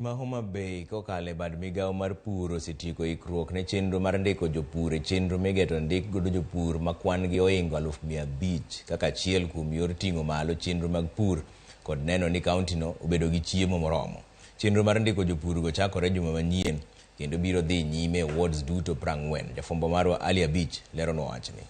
Ma Homa Bay kokalo e bad migawo mar pur osetieko ikruok ne chenro mar ndiko jopur e chenro migeto ndik godo jopur ma kwan gi ohingo 500,000 kaka achiel kuom yor ting'o malo chenro mag pur kod neno ni kauntino obedo gi chiemo moromo. Chenro mar ndiko jopurgo chakore juma manyien kendo biro dhi nyime e wards duto 40. Jafwambo marwa Ali Abich leronwa wachni.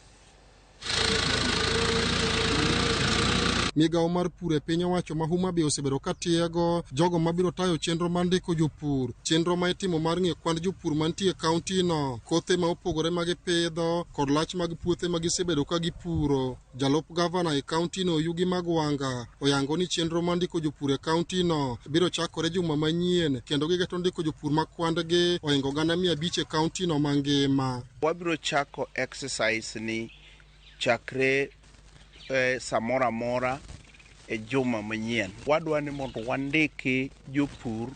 Migawo mar pur e piny owacho ma Homa Bay osebedo ka tiego jogo mabiro tayo chenro mar ndiko jopur, chenro ma itimo mar ng'iyo kwand jopur mantie e kaunti no, kothe ma opogore ma gipidho kod lach mag puothe ma gisebedo ka gipuro. Jalup gavana e kaunti no Oyugi Magwanga oyango ni chenro mar ndiko jopur e kaunti no biro chakore juma manyien kendo gigeto ndiko jopur ma kwandgi ohingo 500,000 e kaunti no mangima. Wabiro chako exercise ni chakre samoro amora e juma manyien. Wadwa ni mondo wandiki jopur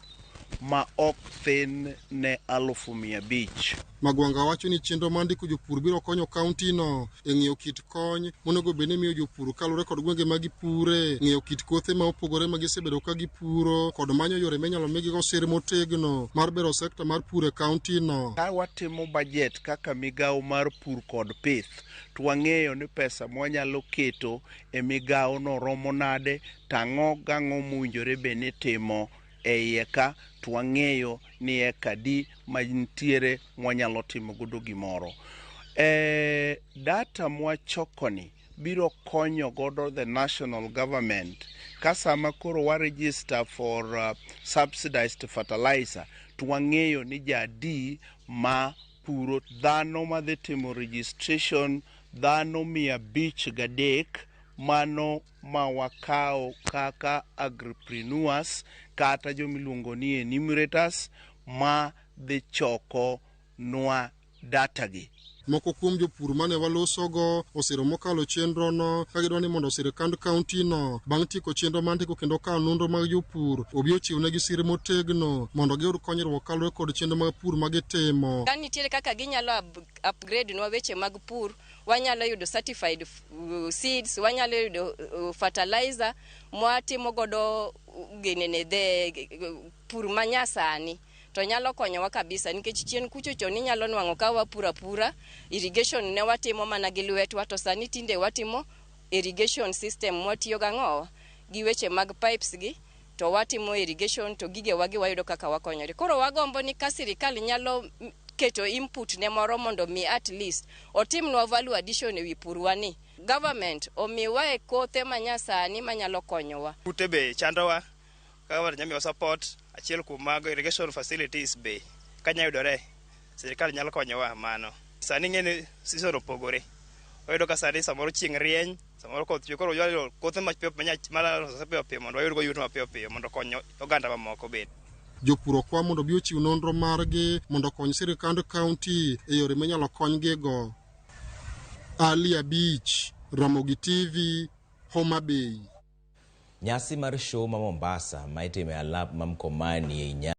ma ok thin ne 500,000. Magwanga wacho ni chenro mar ndiko jopur biro konyo kaunti no e ng'iyo kit kony monego bed ni miyo jopur kaluwore kod gwenge ma gipure, ng'iyo kit kothe ma opogore ma gisebedo ka gipuro kod manyo yore minyalo migigo sir motegno mar bero sekta mar pur e kaunti no. Ka watimo budget kaka migawo mar pur kod pith, to wang'eyo ni pesa mwanyalo keto e migawo no romo nade, to ang'o gang'o mowinjore bed ni itimo e iye ka, to wang'eyo ni eka adi mantiere mwanyalo timo godo gimoro. Data mwachokoni biro konyo godo the national government ka sama koro wa register for subsidized fertilizer to wang'eyo ni jadi ma puro dhano madhi timo registration dhano 503 mano ma wakawo kaka agripreneurs kata jomiluongo ni enumerators ma dhi choko nwa data gi. Moko kuom jopur mane walosogo osiro mokalo chenro no ka gidwa ni mondo sirikand kaunti no bang' tieko chenro mar ndiko kendo kawo nonro mag jopur obi ochiwnegi sir motegno mondo giyud konyruok kaluwore kod chenro mag pur ma gitimo. Ka nitiere kaka ginyalo upgrade nwa weche mag pur, wanyalo yudo certified seeds, wanyalo yudo fertilizer mwatimo godo ginene the pur manyasani to nyalo konyowa kabisa nikech chien kucho chon inyalo nwang'o ka wapuro apura irrigation ne watimo mana gi lwetwa to sani tinde watimo irrigation system mwatiyo gang'owa gi weche mag pipes gi to watimo irrigation to gigewa gi wayudo kaka wakonyore. Koro wagombo ni ka sirikal nyalo keto input ne moro mondo mi at least otimnwa value addition ewi purwa ni government omiwae kothe manyasani manyalo konyowa. Kute be chandowa kaka ng'ato nyalo miyowa support achiel kuom mago irrigation facilities be kanya yudore sirikal nyalo konyowa mano. Sani ing'e ni season opogore. Wayudo ka sani samoro chieng' rieny, samoro koth chwe koro wadwaro kothe mapiyo malosore piyo piyo mondo wayud go yuto mapiyo piyo mondo okony oganda mamoko bende. Jopur okwa mondo obi ochiw nonro margi mondo okony sirikand kaunti e yore minyalo konygigo. Ali Abich, Ramogi TV, Homa Bay. Nyasi mar show ma Mombasa ma itimo e alap ma Mkomani ei Nyanza.